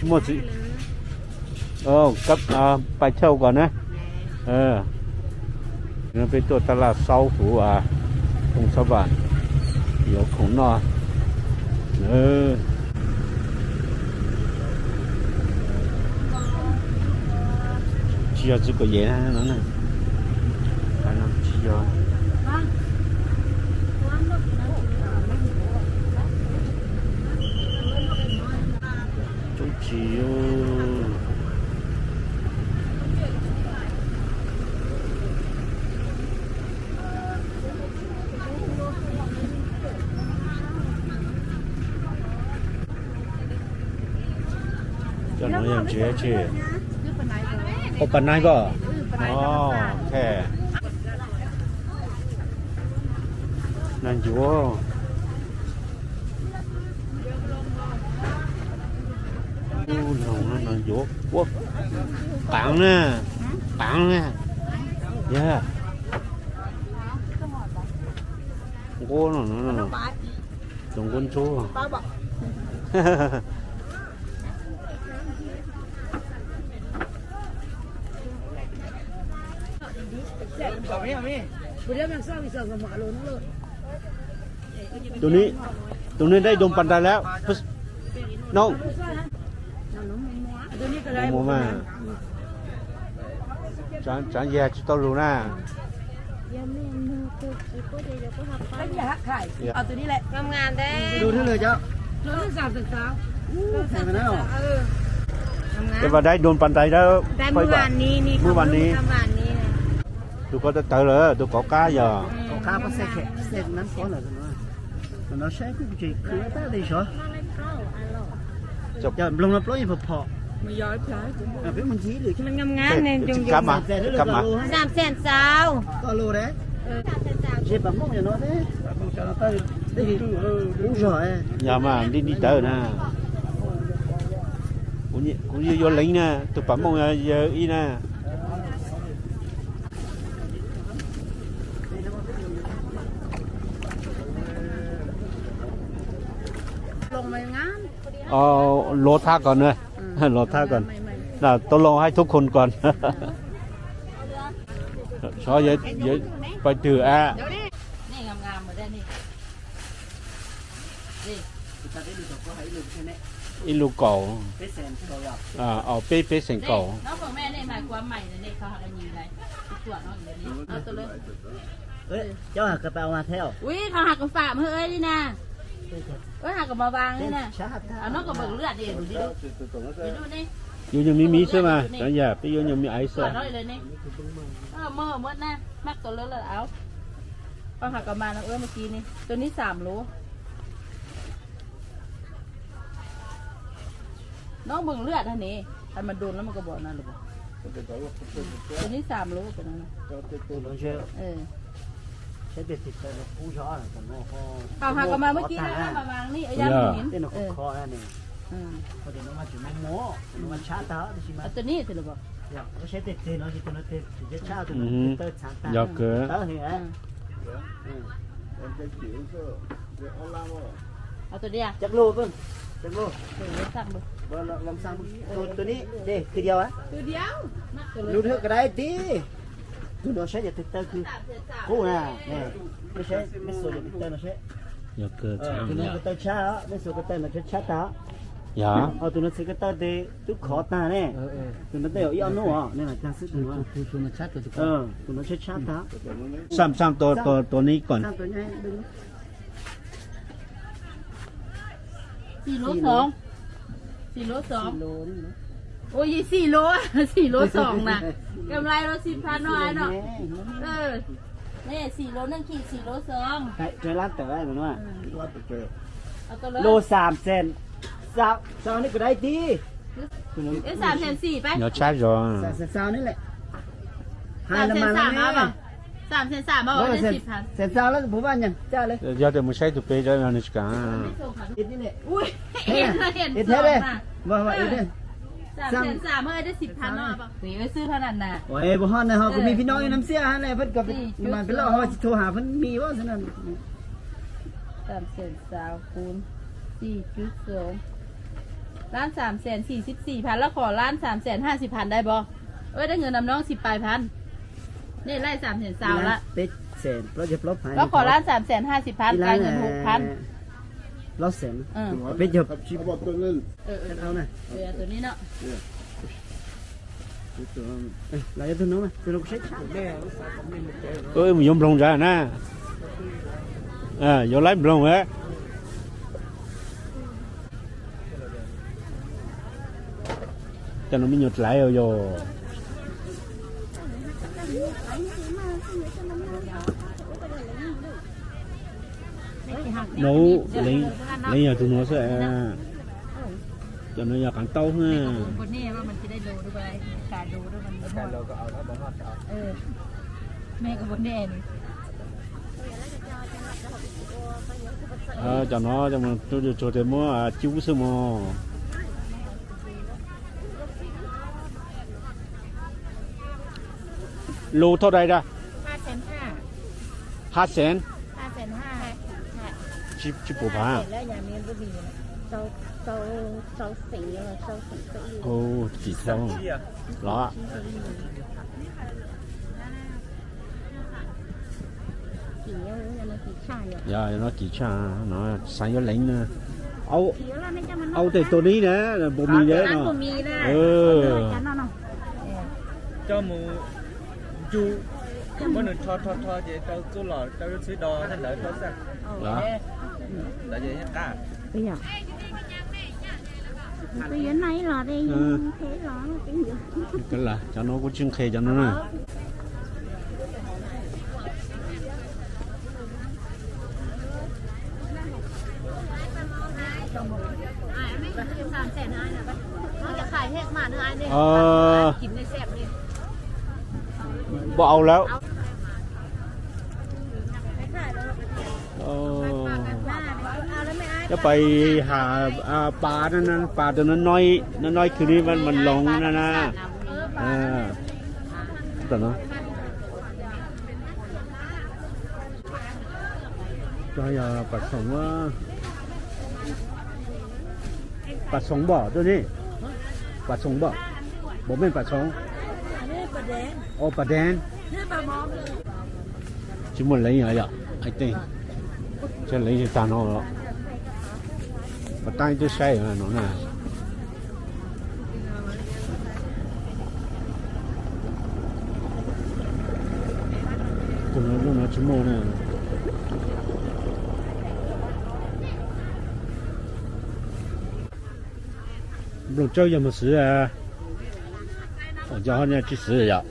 Muaj txiv, pais thauj kom na. Peb tuaj taj laj saub huv Phoo Xab Vam, yuav khoom noj. Tsis yog txiv Kaum Yem no, tsis yog. Tsis Cov no yog ntses tsi? Ua pas nais ko. Ok. Nais ncuav. Nais ncuav, qaav na, qaav na. Yog nquab no, cov nquab ntsuab. Tus ne, tus ne dai doos pas ntais lawm no. Mus mas, tsaav yag tsis tau lug na. Tus ne lawm cov. Tus ne dai doos pas ntais lawm, phaj ib vam, muaj vam ni. Tus ko tawv tawv lawm, tus kauv qab yog. Kauv qab, no saib kuj tsis khwv tab li sov. Cov nploog no plaub yeej phom phom. Peb mus ncig lwm. Tsis kav mas, kav mas. Xam xees xaus. Koj lus de. Ze pas mooj yog no ne. Ub zog. Yog mas nti nti tawv na. Kuv yuav leev na, tus pas mooj yog ib na. Luav thab ko na, luav thab ko. Tau loo haib thub khun ko. Sov yuav pais twg a? Ib lub kaum, peb, peb xees kaum. Cov has kws pam ua mas thiab. Ui, qhov has kws pam hwj li na. Ui, has kws mos vas li na. Nov kws npawm lwaj di. Yuav nyuag miv miv xwb mas, yog peb yuav nyuag miv aiv xwb. Muab na, mab tau lawv lawm au. Qhov has kws mas no ua mus kis ni, tus nib xam luv. Nov npawm lwaj na ni, has mas doos lawm mas koj pom na lawm. Tus nib xam luv. Qhov has kws mas muab kis na, mas vas ni, yog. Tus nib, yog kawg. Tus nib, tus nib, tus nib, lub thwj kawg dai tib. Tus no saib yog twg taw kws qub na. Peb saib, peb xuas yog twg taw no saib. Tus no ko taw tshab, peb xuas ko taw no tshab tag. Yog. Ho tus no txhia ko taw tes tub khov tag ne. Tus no tej zaum ib ob hnub os, nej mam tag xwb tus no. Tus no tshab tshab tag. Xam xam tua tua nib kom. Xim luv xoov. Xim luv xoov. Ua yim xim luv, xim luv xoov na. Kam lais rau xim phas no no. Ne xim luv neej khim xim luv xoov. Lub xam xees xaus, xaus ni kws dai tib. Xam xees xim pab. Nyob tshab zog. Xam xees xaus ni lawm. Xam xees xaus mas. Xam xees xaus mas. Xees xaus lawm puas vaj nyaj caj le. Yog tias mus saib tus pem cov no nws tsis kam. Ua, ua thiab le. Xam xees xaus mas dai xim phas no. Puas ho na ho kuv me phim no nam xiaj ha ne, peb kom mas peb loj ho tsis tau ha peb me ua xwb na. Xam xees xaus kuv xim cub xoov. Lab xam xees xis xib xis phav, lab qhov lab xam xees haj xis phav dai pov. Ua dab nws nam nob xis pais phav. Nej laij xam xees xaus lawm. Lab qhov lab xam xees haj xis phav, kais nws hum phav. Mus yuav nploog ntawd na. Yuav laib nploog a. Cov no me nyuam dlaiv yog. No, leej yog tus no xwb. Cov no yog qav taub na. Cov no tsuag tsuag tias muab cub xwb mog. Lus thauj dai da. Haj xees. Tsib puas phav. Tsis thauj los. Yog no kim tshaj no, xav yuav leev na. Au, tej tus ni na, npua mis na no. Coj mus ncu, muab nws rho rho rho ces rau txuj lom rau lub txhwb do ntawd rau xwb. Ntawd ces yeej qab. Cov no kuv tsis nqhis cov no na. Npaj au lawm. Cov pais has pas, pas tus no, no no khwv li mas loos na na. Cov yog pas xoom, pas xoom npom tuaj ne, pas xoom npom, npom mej pas xoom, o pas deev. Tsis muaj leev yom, yom, leev tsis tag no, pas tab twb saib no na. Tus no lub no tsis muaj na. Nplooj tsawb yog mus xwv, cov ho tsis xwv yom.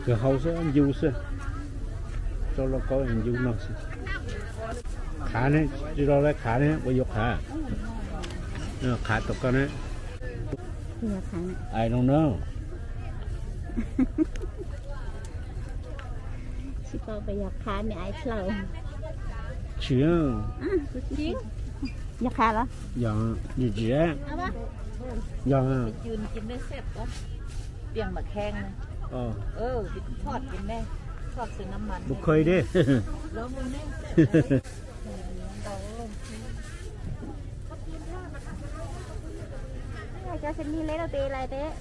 Kawg hau xwb, ncu xwb. Rau lauj kaub ncu no xwb. Qhav ne, tsis rau lawv qhav ne, ua yuav qhav. Qhav tom koj ne. I don't know. Tsis paub puas yog qhav ne, I slow. Tsis. Yog qhav los? Yog, yog. Yog. Mus kho ib deb. Cov xim li leb rau peb lawm peb.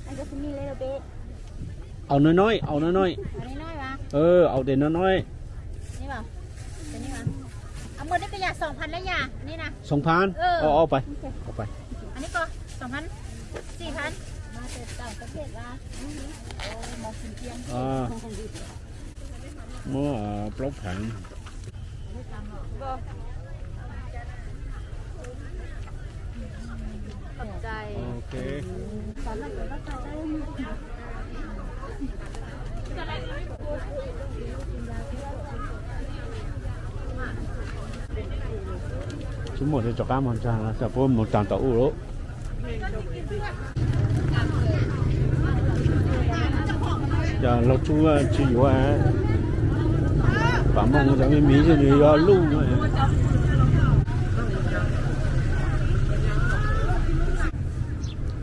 Cov xim li leb rau peb. Au no no, au no no. Au tes no no. Xoom phav. Au pais, au pais. Muab plaub phav. Tsis muaj li rov qab mus tag, puab mus tag tau ub lawm. Cov laug tub tsis yuav, pam mooj cov me miv xwb nws yuav luj.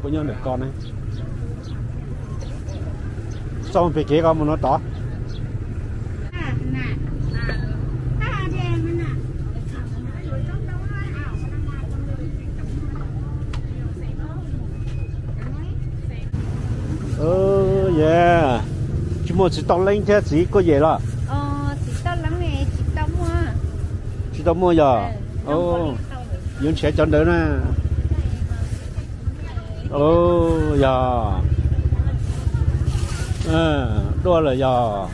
Puab nyob ntawm ko ne. Xauj pem kev ko mus no tod. Muaj txiv toj leeb thiab txiv kuaj yem los? Tsis tau muaj yog? Yuav nrhiav cov ntawd na. Yog, dua lawm yog.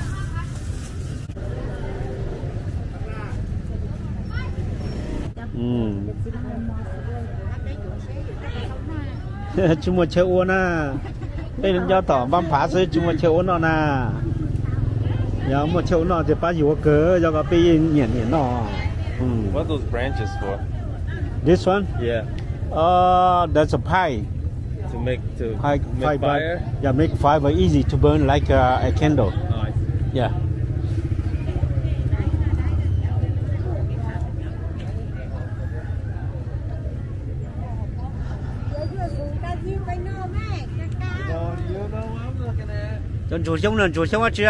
Tsis muaj chaw ua na. Peb nyob tom npab phav xwb tsis muaj chaw ua noj na. Yog muaj chaw ua noj ces pab yuav kawg, yog koj peb yeej nyiam nyiam noj. What those branches for? This one? Yeah. Uh, that's a pine. To make, to Pine, make pine, but fire? Yeah, make fire, but easy to burn like uh, a candle. Oh, I see. Yeah. Cov ntsuag xyoob no ntsuag xyoob dab tsi a?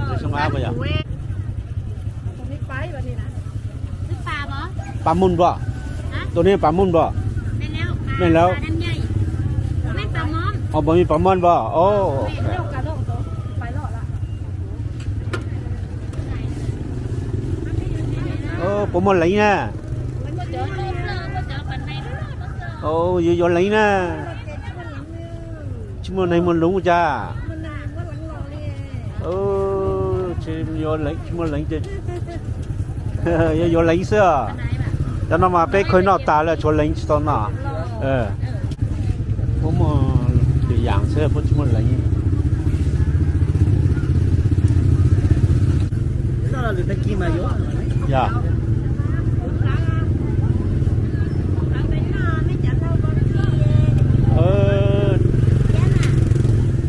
Ntsuag xyoob ab yog? Pas muj npog? Tus no pas muj npog? Meej lawm. Os, pas muj npog os. Puas muaj leev na? Yuav yuav leev na. Tsis muaj neeg muaj loob cas? Tsis muaj leev, tsis muaj leev ces yuav yuav leev xwb os. Cov no mas peb khaws noj tas lawm, tshuav leev tsis tau noj. Puab muaj lwm yaam xwb, puab tsis muaj leev. Yog.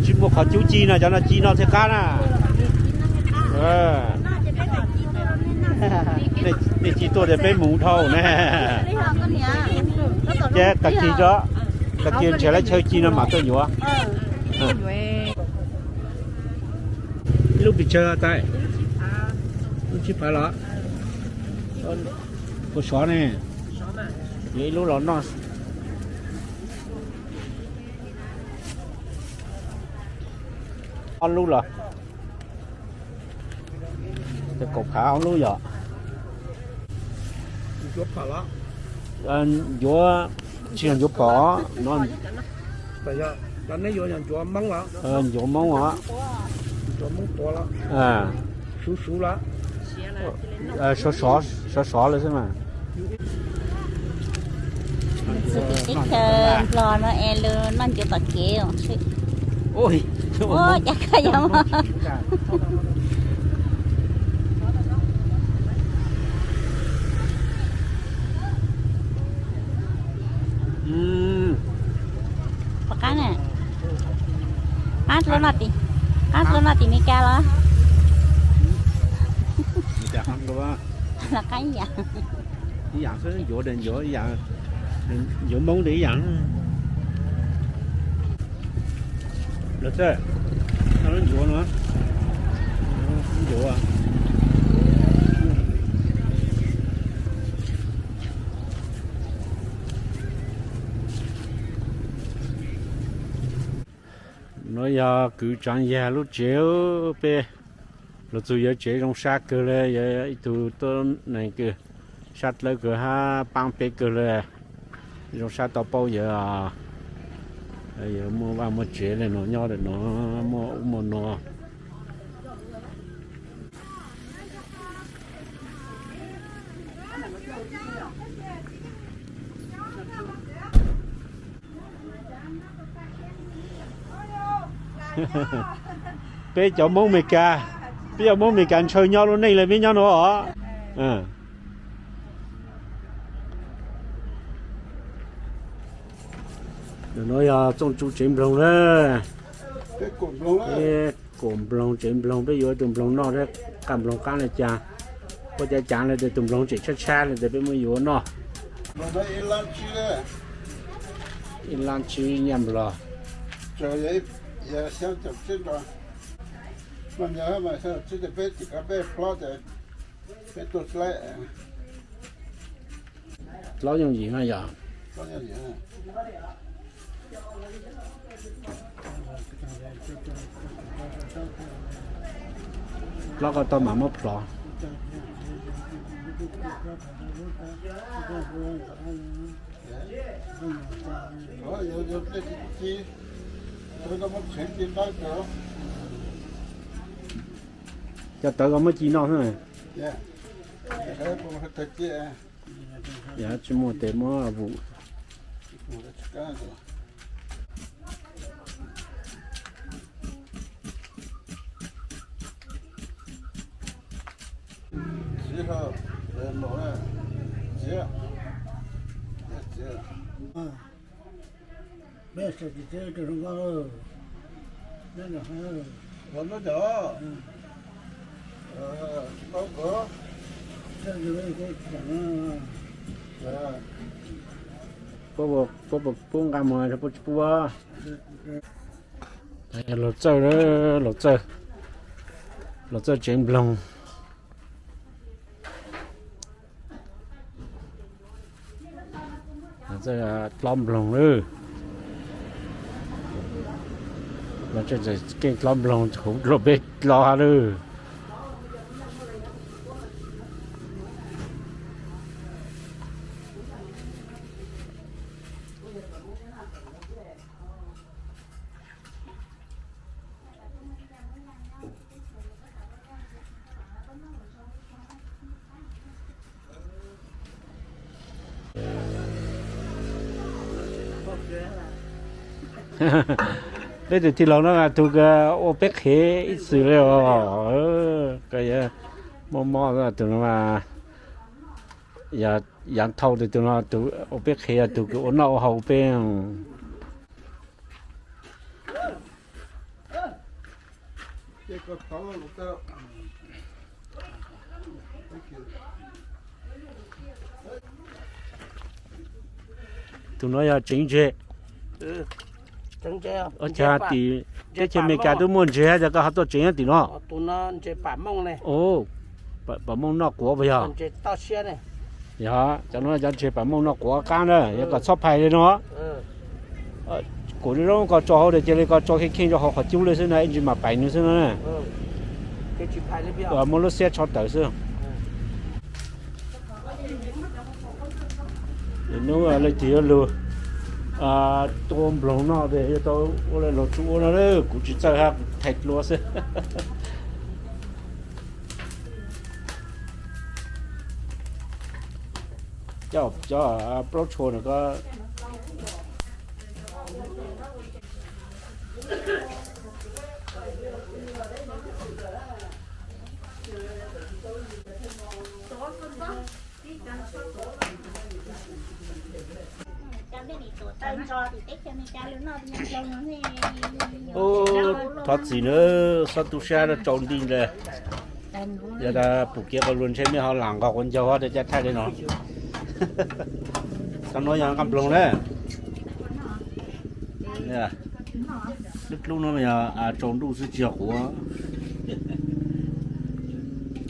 Tsis muaj qhov cub ci no, cov no ci no thiaj qab na. Nej ci tuaj ces peb mus dhau na. Ces tag kis, tag kis nrhiav lawv chaw ci no mam tuaj yuav. Ib lub pes tsawg tais? Lub tsib phav los? Puas sov ne? Yuav ib lub los noj. Ob lub los? Kaum phav ob lub yom? Ncuav, tsis yog ncuav phom no. Ncuav Moob os. Tib chaw Nplog no es lawv noj ncuav tom kev. Ua cas koj yuav Puas qab na? Qab dlua noj tim Mes Kas los? Los qab ib yam. Ib yam xwb, ncuav, ncuav Moob ib yam. Los txawj, ncuav no, ncuav. No yog kwv Tsaav Yag lub tsev, peb los txug yawg tsev zoo sab kawg le, yog ib tug tuab neeg kws sab dlawb kawg hab paab peb kawg le. Zoo sab tau paub yawg, yawg muaj vaj muaj tsev le no, nyob le no, muaj ub muaj no. Peb cov Moob Mes Kas, peb cov Moob Mes Kas ntshaw nyob lub neej le peb nyob no os. No yog Txooj Tsu tsev nploog na. Peb kuam nploog, tsev nploog, peb yuav ib tug nploog noj thiab, qaj nploog qab le caag, puab cav caav le tes tus nploog tseem tshab tshab le tes peb muab yuav noj. Ib lab tsib nyaj nplog. Yog xyab caum tsib nrho. Mas nyab mas sib tias peb tsis kav peb hlob ces peb tuaj dlaib. Hlob yooj yim mas yog. Hlob koj tau mam muab plhov. Cov tawv koj muab ci noj xwb. Yog tsis muaj tes muab vum. Puab puas pub nqa mus, puab tsis pub. Laus txawj, laus txawj, laus txawj tsev nploog. Laus txawj dlob nploog lawm. Laus txawj keej dlob nploog, huv dua peb dlob lawm. Peb tus tij laug no tus ua peb qhev ib txwm li os. Koj yuav mob mob tus no mas, yav thau tus no tus ua peb qhev yog tus kws ua noj ua haus peb. Tus no yog tsev ntseg. Ua cas tim teb chaws Amelikas twb muaj ntseg, cas koj ho tuaj tsev nyob tim no? Pam mooj noj quav puas yog? Yog, cov no cov ntseg pam mooj noj quav qab na, yog kom txhob phais li no. Kuv zoo koj tso hauv, cia li koj tso kheej kheej rau hauv qhov cub li xwb na, ib ntsis mam pais nws xwb na. Muaj lub xiab tsho tawm xwb. Hnub leej twg yuav lug tua nploog noj, yuav tau ua li laus tsu ua no, kuv tsis txawj hab, kuv thais dlua xwb. Cov plaub tshua no ko. Ub, thov txim nawb, xob tu sab rau tsaus nti ntawd. Yog tas pum kev qhov luag ntshe mej ho lam nqos quav ncaug rau caj thaij li no. Qhov no yog nqaj nploog na. Lub dlub no yog tsaus ntuj xwb tsis yog quav.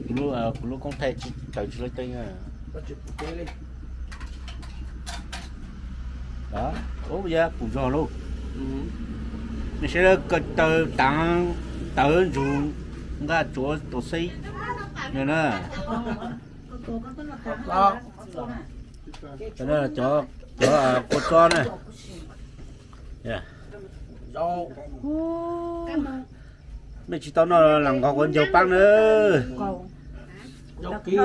Kuv lub koob thaij tsis tawm tsis leej teeb. Ub, yog pum zog lauj. Nej saib ko taw taav, tawv ntsug, nqaj tsuav tuam xeeb na. Cov kua txob na. Mej tsis tau noj lam nqos quav ncaug paab na. Zaub kib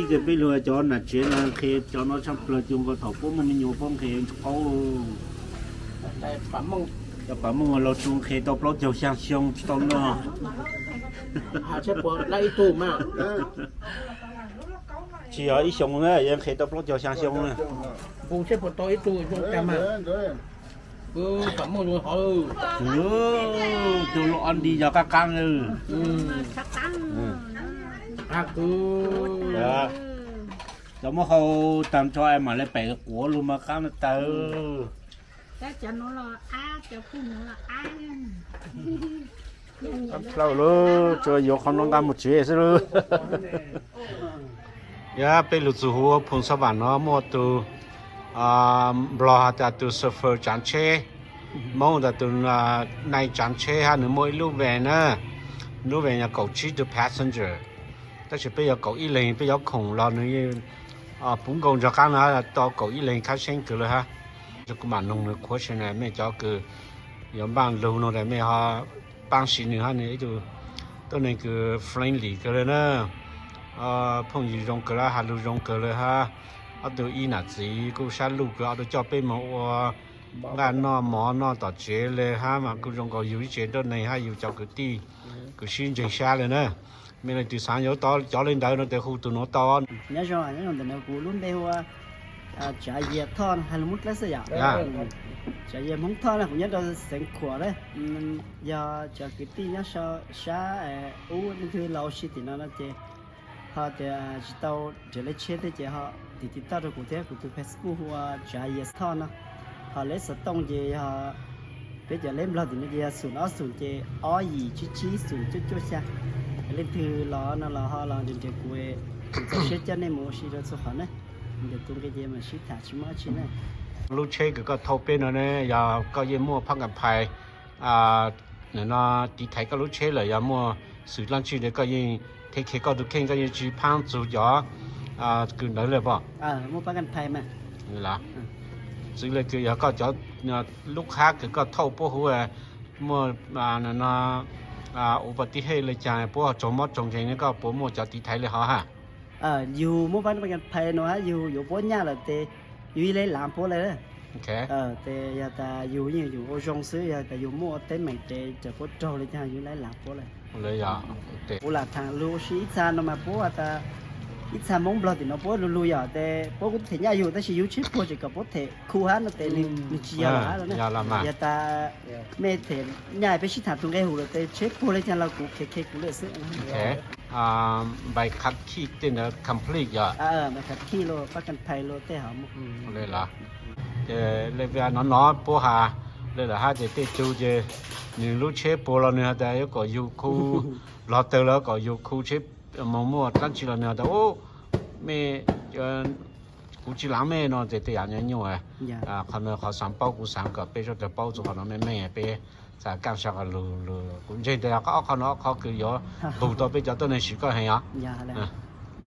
kws peb lug cov nam tsev no nqhis cov no tshaj plawg, cuag nkaus thaum puab muaj me nyuam puab nqhis ntsis qaub. Cov pam mooj laug tsu nqhis tau plaub caug xyaa xyoo tsis tau noj. Tsis yog ib xyoos na, yeej nqhis tau plaub caug xyaa xyoo na. Tus lub ob nti yog qaab qaab na. Cov muab hau taag tso es mam le pem quav lug mas qaab na tawg. Cov nuav los ab, cov pug nuav los ab. Plaub lub tsuas yuav qhov no nqa mus tsev xwb lub. Yog peb lug txug huv Phoos Xa Vam no muaj tug Nplog has tas tug chauffeur tsaav tsheb, Moob tas tug nai tsaav tsheb hab nwg muaj ib lub van na, lub van yog kaum tsib tug passenger, tab sis peb yog kaum ib leeg, peb yuav khoom los nwg puv nkaus nrug qaab na, tau kaum ib leeg khab seeb kawg le hab. Kuv mam noog nwg qhuav seb na mej cov kws yuav npaaj lug no tas mej ho paab sim nwg hab, nwg ib tug tuab neeg kws friendly kawg le na, phooj ywg zoo kawg le, has lug zoo kawg le hab. Ob tug ib nam txiv kuj sab luj kawg, ob tug coj peb moog ua nqaj noj mov noj tom tsev le hab, mas kuj zoo nkaus yug ib tsev tuab neeg hab yug cov kwv tij kws sib ntseeg sab le na. Mej leej twg xaav yuav tau cov le ntawd no tes hu tug nuav tau. Nyob zoo, nyob zoo, ntawm no kuv lub npe hu ua Tsav Yias Thoj, has lug Moob Dlawb xwb yom. Tsav Yias Hmoob Thoj na, kuv nyob rau xeev Khuam na. Yog cov kwv tij nyob sab ub leej twg los ua si tim no no ces ho tias tsis tau nrhiav lub tsheb thiab ces ho tiv tiv toj rau kuv thiab kuv tus Facebook hu ua Tsav Yias Thoj no. Ho leb xov tooj ces yog peb cov leb Nplog tim no ces yog xoom ob xoom ces ob yim tsib tsib xoom cuaj cuaj xya. Leej twg los no los ho los nrhiav nrhiav kuv, kuv txaus siab coj nej mus ua si rau txhua qhov na. Ntawm tus nqi ces mam sib tham tsis muaj dab tsi na. Lub tsheb kws koj thauj peb no ne yog koj yeej muaj phab kas phais no tiv thaiv koj lub tsheb lawm, yog muaj xwm dlaab tsi tes koj yeej thev khev koj tus kheej, koj yeej tsis phaab txug cov kws ntawd le pom? Muaj phab kas phais mas. Txwv le kws yog koj cov lub qhab kws koj thauj puab huv muaj no ua pa tij hej le caag puab tsaug mob tsaug nkeeg ne, koj puas muaj cov tiv thaiv le hov hab? Yug muaj phab kas phais no hab, yug yuav puab nyaj lawm tes yug yeej le laav puab le. Tes yog tas yug yeej yug ua zoo xwb, yog tas yug muaj ua teeb meem tes cov puab raug le caag yug le laav puab le. Kuv lam tham lug ua si ib txha no mas puab tas ib txha Moob Nplog tim no puab lug lug yom, tes puab kuj them nyaj yug tab sis yug tsheb puag tseem kom puab them khu hab no tes nwg tsis yog lawm hab. Yog tas mej them nyaj peb sib tham tug nqe hum lawm tes tsheb puag le caag los kuv khev khev kuv lawm xwb. Npaim khav khij tej ntawd complete yog? Npaim khav khij los phab kas phais los tej hov. Le los, ces le no no puab has le lawm hab ces tej tug ces nwg lub tsheb puag los nwg has tas yuav kom yug khu, Nplog tawg los kom yug khu tsheb moog muaj dlaab tsi los nwg has tas mej, kuv tsis laav mej no ces tej yam nyuaj nyuaj. Qhov no qhov xaav paub, kuv xaav kom peb suav dlawg paub txug qhov no meej meej, peb xaav kaaj sab qhov lug lug. Kuv ntseeg tas ob qhov no ob qhov kws yuav nqug tau peb cov tuab neeg swv koj heev os.